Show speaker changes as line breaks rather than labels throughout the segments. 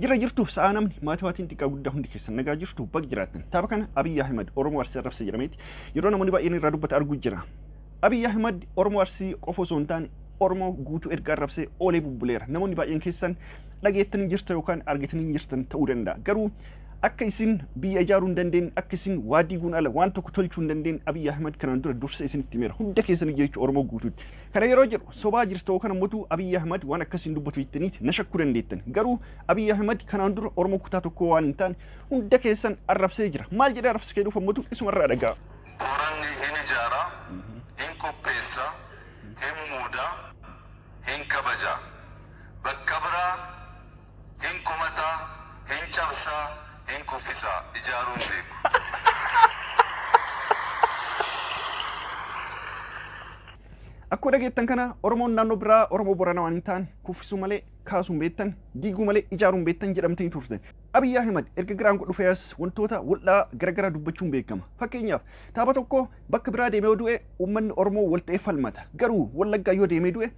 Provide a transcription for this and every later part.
Jira jirtuuf sa'aa namni maatii waatiin xiqqaa guddaa hundi keessan nagaa jirtu baga jiraattan. Tapha kana Abiyyi Ahimad Oromoo Arsii arrabse jedhameeti yeroo namoonni baay'een irraa dubbata arguu jira. Abiyyi Ahimad Oromoo Arsii qofa osoo hin taane Oromoo guutuu erga arrabsee oolee bubbuleera. Namoonni baay'een keessan dhageettanii jirta yookaan argitanii jirtan ta'uu danda'a. Garuu akka isin biyya ijaaruu hin dandeenye, akka isin waa diiguun ala waan tokko tolchuu hin dandeenye Abiyyi Ahimad kanaan dura dursa isinitti himeera. Hunda keessanii jechuu Oromoo guutuutti. Kana yeroo jedhu sobaa jirtu yookaan ammoo Abiyyi Ahimad waan akkasiin dubbatu jettaniiti na shakkuu dandeettan. Garuu Abiyyi Ahimad kanaan dura Oromoo kutaa tokkoo waan hin taane hunda keessan arrabsee jira. Maal jedhee arrabsee dhufu ammoo isumarraa dhagaa.
Booranni hin ijaara, hin qopheessa, hin muuda, hin kabaja. Bakka biraa hin komata, hin cabsa, hin kuffisa. Ijaaruu hin beeku.
Akkuma dhageettan kana Oromoon naannoo biraa Oromoo Booranaa waan hin taane kuffisuu malee kaasuu hin beektan, diiguu malee ijaaruu hin beektan jedhamtanii turte. Abiyyi Ahimad erga giraan dhufee as wantoota wal'aa garaagaraa dubbachuun beekama. Fakkeenyaaf tapha tokko bakka biraa deemee yoo du'e uummanni Oromoo wal ta'ee falmata. Garuu Wallaggaa yoo deemee du'e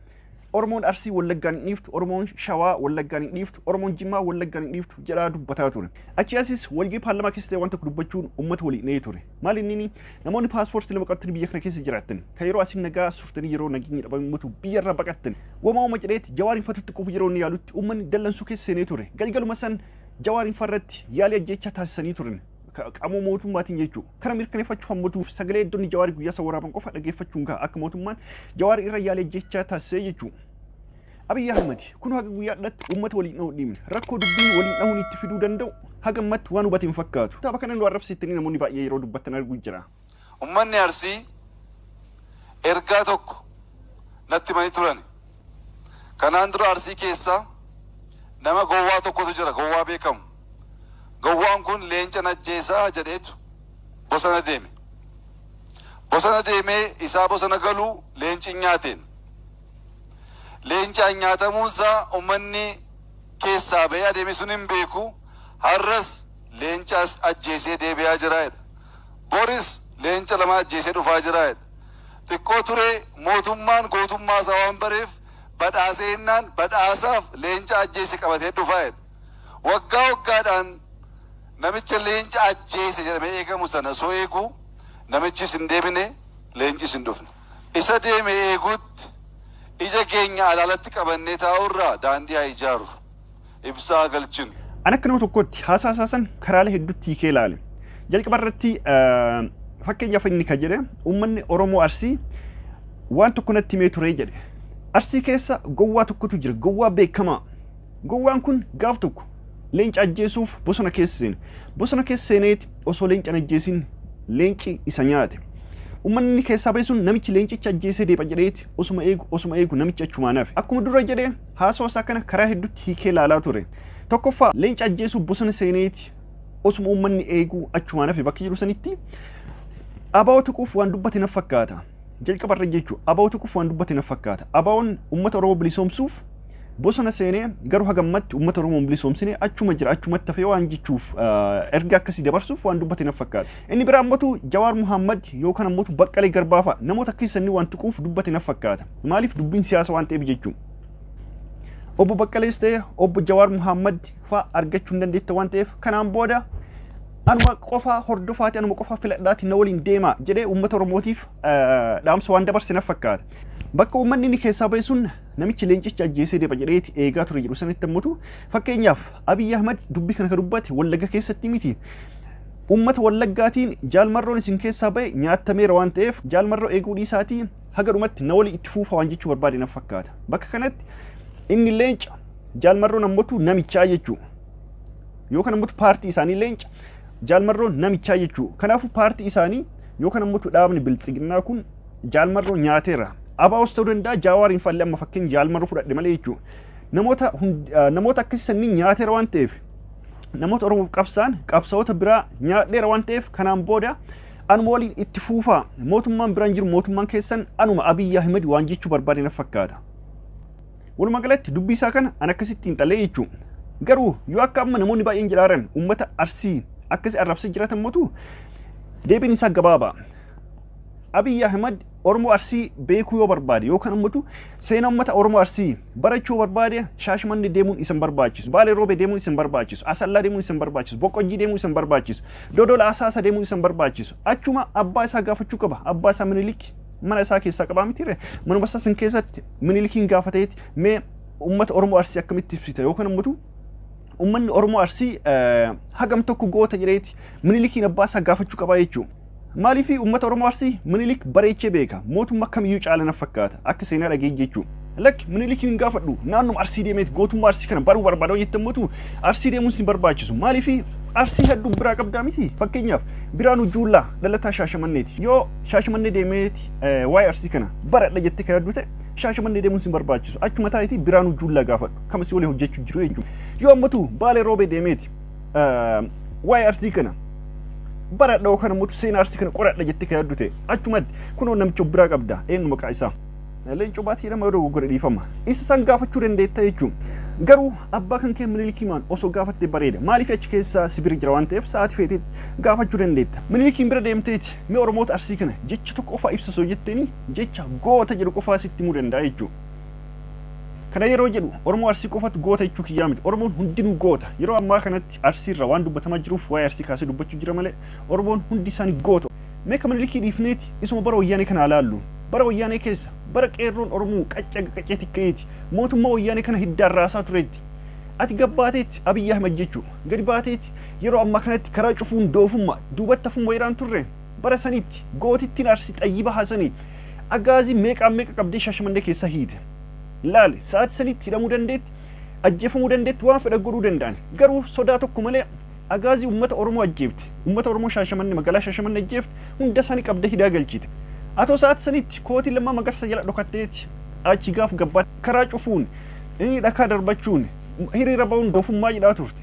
Oromoon Arsii Wallaggaan hin dhiiftu, Oromoon Shawaa Wallaggaan hin dhiiftu, Oromoon Jimmaa Wallaggaan hin dhiiftu jedhaa dubbataa ture. Achi asis walgahii paarlaamaa keessatti waan tokko dubbachuun uummata waliin dhahee ture. Maal inni namoonni paaspoortii lama qabatanii biyya kana keessa jiraatan kan yeroo asin nagaa surtanii yeroo nageenyi dhabamutu biyya irraa baqattan. Wamaa uuma jedheeti Jawaariin fatutti quufu yeroo inni yaalutti uummanni dallansuu keessa seenee ture. Galgaluma san Jawaariin farratti yaalii ajjeechaa taasisanii turan. Qaama mootummaatiin jechuudha. Kana mirkaneeffachuuf hammatu sagalee iddoon Jawaarii guyyaa isa waraaban qofa dhaggeeffachuun ga'a akka mootummaan Jawaarii irra yaalii ajjeechaa taasisee jechuudha. Abiyyi Ahimad kun haga guyyaa dhatti uummata waliin dhahuu dhiibne rakkoo dubbiin waliin dhahuun itti fiduu danda'u haga ammatti waan hubate hin fakkaatu. Tapha kana nu arrabsittanii namoonni baay'ee yeroo dubbattan arguu jira.
Uummanni Arsii ergaa tokko natti himanii turan. Kanaan dura Arsii keessa nama gowwaa tokkotu jira, gowwaa beekamu. Gowwaan kun leenca najjeesaa jedheetu bosona deeme. Bosona deemee isaa bosona galuu leenci hin nyaateen. Leencaan nyaatamuunsaa uummanni keessaa ba'ee adeeme sun hin beeku. Har'as leencaas ajjeesee deebi'aa jira jedha. Boris leenca lama ajjeesee dhufaa jira jedha. Xiqqoo ture mootummaan gootummaa isaa waan bareef badhaasee innaan badhaasaaf leenca ajjeese qabatee dhufaa jedha. Waggaa waggaadhaan namicha leenca ajjeese jedhamee eegamu sana osoo eegu namichis hin deebine leencis hin dhufne. Isa deeme eeguutti ija keenya alaalatti qabannee taa'urraa daandii haa ijaaru. Ibsaa haa galchinu.
An akka nama tokkootti haasaa isaa san karaalee hedduutti hiikee ilaale. Jalqaba irratti fakkeenyaaf inni kan jedhe uummanni Oromoo Arsii waan tokko natti himee ture jedhe. Arsii keessa gowwaa tokkotu jira, gowwaa beekamaa. Gowwaan kun gaaf tokko leenca ajjeesuuf bosona keessa seene. Bosona keessa seeneeti osoo leenca hin ajjeesin leenci isa nyaate. Uummanni keessaa ba'e sun namichi leencicha ajjeesee deeba jedheeti osuma eegu osuma eegu namichi achumaan hafe. Akkuma dura jedhee haasawaa isaa kana karaa hedduutti hiikee ilaalaa ture. Tokkoffaa leenca ajjeesuuf bosona seeneeti osuma uummanni eeguu achumaan hafe bakka jiru sanitti ABO tuquuf waan dubbate na fakkaata. Jalqaba irra jechuudha. ABO tuquuf waan dubbate na fakkaata. ABO'n uummata Oromoo bilisoomsuuf bosona seenee garuu haga ammatti uummata Oromoo hin bilisoomsine achuma jira achumatti hafee waan jechuuf erga akkasii dabarsuuf waan dubbate na fakkaata. Inni biraa ammatu Jawaar Muhammad yookaan ammatu Baqqalee Garbaa fa'a namoota akkasii sannii waan tuquuf dubbate na fakkaata. Maaliif dubbiin siyaasa waan ta'eef jechuudha. Obbo Baqqalees ta'e obbo Jawaar Muhammad fa'a argachuu hin dandeetta waan ta'eef kanaan booda anuma qofaa hordofaati anuma qofaa filadhaati na waliin deemaa jedhee uummata Oromootiif dhaamsa waan dabarse na fakkaata. Bakka uummanni inni keessaa ba'e sun namichi leencicha ajjeesee deema jedheeti eegaa ture jedhu sanitti ammoo fakkeenyaaf Abiyyi Ahmad dubbii kana kan dubbate Wallagga keessatti miti. Uummata Wallaggaatiin jaalmarroon isin keessaa ba'e nyaatameera waan ta'eef jaalmarroo eeguu dhiisaatii haga dhumatti na waliin itti fuufa waan jechuu barbaade na fakkaata. Bakka kanatti inni leenca jaalmarroon ammoo namichaa jechuudha. Yookaan ammoo paartii isaanii leenca jaalmarroon namichaa jechuudha. Kanaafuu paartii isaanii yookaan ammoo dhaabni biltsiginnaa kun jaalmarroo nyaateera. ABOs ta'uu danda'a Jawaariin fallee amma fakkeenya jaalmarroo fudhadhe malee jechuudha. Namoota akkasii sanniin nyaateera waan ta'eef namoota Oromoof qabsaan qabsaa'ota biraa nyaadheera waan ta'eef kanaan booda anuma waliin itti fuufaa mootummaan biraan jiru mootummaan keessan anuma Abiyyi Ahimad waan jechuu barbaade na fakkaata. Walumaa galatti dubbii isaa kana an akkasitti xiinxalee jechuudha. Garuu yoo akka amma namoonni baay'een jedhaaran uummata Arsii akkasi arrabsee jiraatan mootu deebiin isaa gabaabaa. Abiyyi Ahimad Oromoo Arsii beekuu yoo barbaade yookaan ammoo seenaa uummata Oromoo Arsii barachuu yoo barbaade, Shaashamannee deemuun isa hin barbaachisu. Baalee Roobee deemuun isa hin barbaachisu. Asallaa deemuun isa hin barbaachisu. Boqqojjii deemuun isa hin barbaachisu. Dodola Asaasa deemuun isa hin barbaachisu. Achuma abbaa isaa gaafachuu qaba. Abbaa isaa Minilik mana isaa keessaa qabaa mitiire. Manuma isaa san keessatti Minilikiin gaafateeti, mee uummata Oromoo Arsii akkamitti ibsita yookaan ammoo uummanni Oromoo Arsii hagam tokko goota jedheeti Minilikiin abbaa isaa gaafachuu qabaa jechuudha. Maaliif uummata Oromoo Arsii Minilik bareechee beeka? Mootummaa kamiyyuu caala na fakkaata. Akka seenaa dhageenya jechuudha. Lakki, Minilikiin hin gaafadhu. Naannuma Arsii deemeeti gootummaa Arsii kana baruu barbaada jette immoo Arsii deemuun si barbaachisu. Maaliif Arsii hedduu biraa qabdaa miti? Fakkeenyaaf, Biraanuu Juullaa dhalataa Shaashamanneeti. Yoo Shaashamannee deemeeti waa'ee Arsii kana baradha jettee kan yaaddu ta'e, Shaashamannee deemuun si barbaachisu. Achuma taa'itii Biraanuu Juullaa gaafadhu. Kama si waliin hojjechuu jiru jechuudha. Yoo ammatu Baalee Roobee deemeeti waa'ee Arsii kana baradha yookaan immoo seenaa Arsii kana qoradha jettee kan yaaddu ta'e, achumatti kunoo namicha biraa qabda. Eenyu maqaa isaa? Leencoo Baatii jedhama, yoo dogoggore dhiifama. Isa san gaafachuu dandeetta jechuudha. Garuu abbaa kan kee Minilikiimaan osoo gaafattee bareeda. Maaliif achi keessa si bira jira waan ta'eef sa'aatii feeteetti gaafachuu dandeetta. Minilikiin bira deemteeti mee Oromoota Arsii kana jecha tokko qofaa ibsa osoo jetteeni, jecha goota jedhu qofaa sitti himuu danda'a jechuudha. Kana yeroo jedhu Oromoo Arsii qofatu goota jechuu kiyyaa miti. Oromoon hundinuu goota. Yeroo ammaa kanatti Arsii irraa waan dubbatamaa jiruuf waa'ee Arsii kaasee dubbachuu jira malee Oromoon hundi isaanii goota. Mee ka Minilikii dhiifneeti isuma bara Wayyaanee kana ilaallu. Bara Wayyaanee keessa, bara qeerroon Oromoo qaccee aga qacceetti ka'eeti mootummaa Wayyaanee kana hiddaan raasaa tureetti. Ati gabbaateetti, Abiyyi Ahmed jechuudha. Gadi baateeti yeroo ammaa kanatti karaa cufuun doofummaa duubatti hafuun wayiraan turre. Bara sanitti gootittiin Arsii Xayyiba Hasanii agaazii meeqaan meeqa qabdee Shaashamannee keessa hiite. Laali, sa'aatii sanitti hidhamuu dandeetti, ajjeefamuu dandeetti, waan fedha godhuu danda'an. Garuu sodaa tokko malee agaazii uummata Oromoo ajjeefte. Uummata Oromoo Shaashamannee, magaalaa Shaashamannee ajjeefte, hunda isaanii qabdee hidhaa galchite. Atoo sa'aatii sanitti kootii Lammaa Magarsa jala dhokatteeti achi gaaf gabbaa karaa cufuun, inni dhakaa darbachuun, hiriira ba'uun doofummaa jedhaa turte.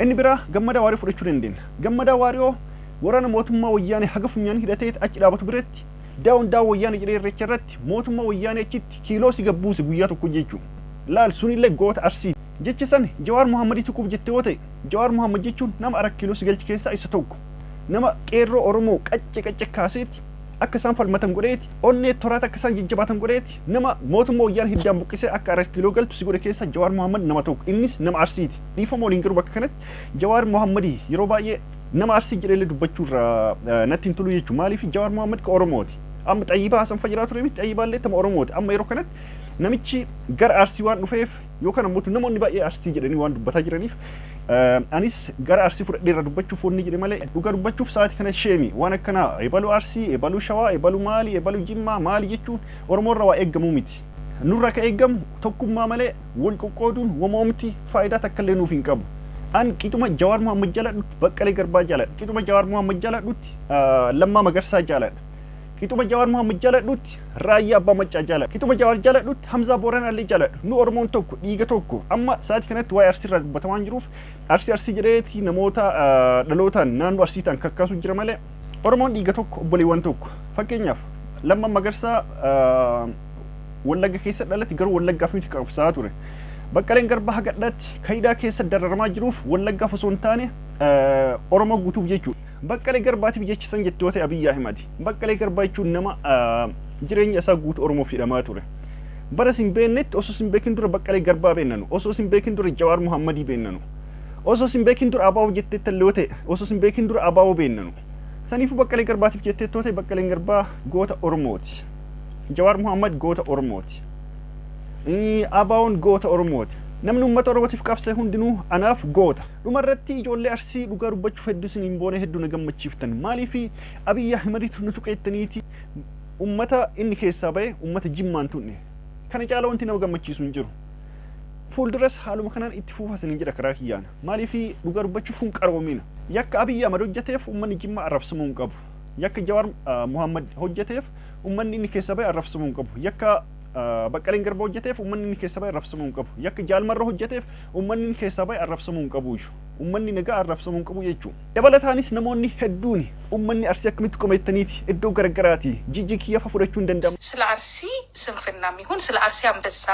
Inni biraa Gammadaa Waariyoo fudhachuu dandeenya. Gammadaa Waariyoo waraana mootummaa Wayyaanee haga funyaan hidhatee achi dhaabatu biratti down down Wayyaanee jedhee Irreecha irratti mootummaa Wayyaanee achitti kiiloo si gabbuuse guyyaa tokko jechuudha. Laal, sunillee goota Arsii. Jecha san Jawaar Muhammadii tuquuf jettee yoo ta'e, Jawaar Muhammad jechuun nama arak kiiloo si galchi keessaa isa tokko. Nama qeerroo Oromoo qacce qacce kaaseeti akka isaan falmatan godheeti, onnee toraata akka isaan jajjabaatan godheeti, nama mootummaa Wayyaanee hiddaan buqqisee akka arak kiiloo galtu si godhe keessa Jawaar Muhammad nama tokko. Innis nama Arsiiti. Dhiifama waliin, garuu bakka kanatti Jawaar Muhammadii yeroo baay'ee nama Arsii jedhee dubbachuu irraa natti hin tolu jechuudha. Maaliif? Jawaar Muhammad ka Oromooti. Amma Xayyibaa Hasan Fajiraa ture miti, Xayyibaallee tama Oromooti. Amma yeroo kanatti namichi gara Arsii waan dhufeef yookaan ammoo namoonni baay'ee Arsii jedhanii waan dubbataa jiraniif, anis gara Arsii fudhadheerra dubbachuuf wanni jedhe malee, dhuga dubbachuuf sa'aatii kana sheemi waan akkanaa ebaluu Arsii, ebaluu Shawaa, ebaluu maali, ebaluu Jimmaa maali jechuun Oromoorra waa eeggamuu miti. Nurra ka eeggamu tokkummaa malee wal qoqqooduun womoomti faayidaa takka illee nuuf hin qabu. An qixuma Jawaar Muhammad jaaladhutti Baqqalee Garbaa jaaladha. Qixuma Jawaar Muhammad jaaladhutti Lammaa Magarsaa jaaladha. Qixuma Jawaar Muhammad jaaladhutti Raayyaa Abbaa Maccaa jaaladha. Qixuma Jawaar jaaladhutti Hamzaa Booranaallee jaaladha. Nu Oromoon tokko, dhiiga tokko. Amma sa'aatii kanatti waa'ee Arsii irraa dubbatamaa waan jiruuf Arsii Arsii jedheeti namoota dhalootaan naannoo Arsii ta'an kakkaasuu jira malee Oromoon dhiiga tokko, obboleewwan tokko. Fakkeenyaaf, Lammaan Magarsaa Wallagga keessa dhalate, garuu Wallaggaaf miti qabsaa'aa ture. Baqqaleen Garbaa hagadhaatti kayidaa keessa dararamaa jiruuf Wallaggaaf osoo hin taane Oromoo guutuuf jechuudha. Baqqalee Garbaatiif jecha san jettee yoo ta'e, Abiyyi Ahimad. Baqqalee Garbaa jechuun nama jireenya isaa guutuu Oromoof hidhamaa ture. Bara isin beeknetti, osoo isin beekin dura Baqqalee Garbaa beennanu. Osoo isin beekin dura Jawaar Muhammadii beennanu. Osoo isin beekin dura ABO jetteetta illee yoo ta'e, osoo isin beekin dura ABO beennanu. Saniifuu Baqqalee Garbaatiif jettee yoo ta'e, Baqqaleen Garbaa goota Oromooti. Jawaar Muhammad goota Oromooti. ABO'n goota Oromooti. Namni uummata Oromootiif qabsee hundinuu anaaf goota. Dhumarratti, ijoollee Arsii, dhugaa dubbachuuf hedduu isin hin boone, hedduu na gammachiiftan. Maaliif Abiyyi Ahimaditu nu tuqeettaniiti uummata inni keessaa bahe, uummata Jimmaan tunne. Kana caala wanti nama gammachiisu hin jiru. Fuulduras haaluma kanaan itti fuufaa isiniin jedha karaa kiyyaan. Maaliif dhugaa dubbachuuf kun qaroomina. Yakka Abiyyi Ahmad hojjeteef uummanni Jimmaa arrabsamuu hin qabu. Yakka Jawaar Muhammad hojjeteef uummanni inni keessa bahe arrabsamuu hin qabu. Yakka Baqqaleen Garbaa hojjeteef uummanni inni keessa bahe arrabsamuu hin qabu. Yakka Jaalmarra hojjeteef uummanni inni keessaa bahe arrabsamuu hin qabu. Uummanni nagaa arrabsamuu hin qabu jechuudha. Dabalataanis namoonni hedduun uummanni Arsii akkamitti qomeettaniiti iddoo garagaraati jijji kiyyafa fudhachuu hin danda'amu.
ስለ አርሲ ስንፍናም ይሁን ስለ አርሲ አንበሳ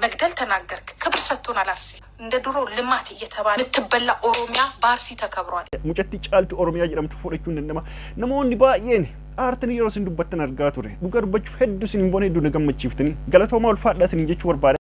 መግደል ተናገርክ። ክብር ሰጥቶናል። አርሲ እንደ ድሮ ልማት እየተባለ የምትበላ ኦሮሚያ በአርሲ ተከብሯል።
Mucattii Caaltuu Oromiyaa jedhamtu fudhachuu hin danda'ama. Namoonni baay'een Aartanii yeroo isin dubbattan argaa ture. Dhugaa dubbachuuf hedduu isin hin boone, hedduu na gammachiiftanii. Galatoomaa, ulfaadhaa isiniin jechuu barbaada.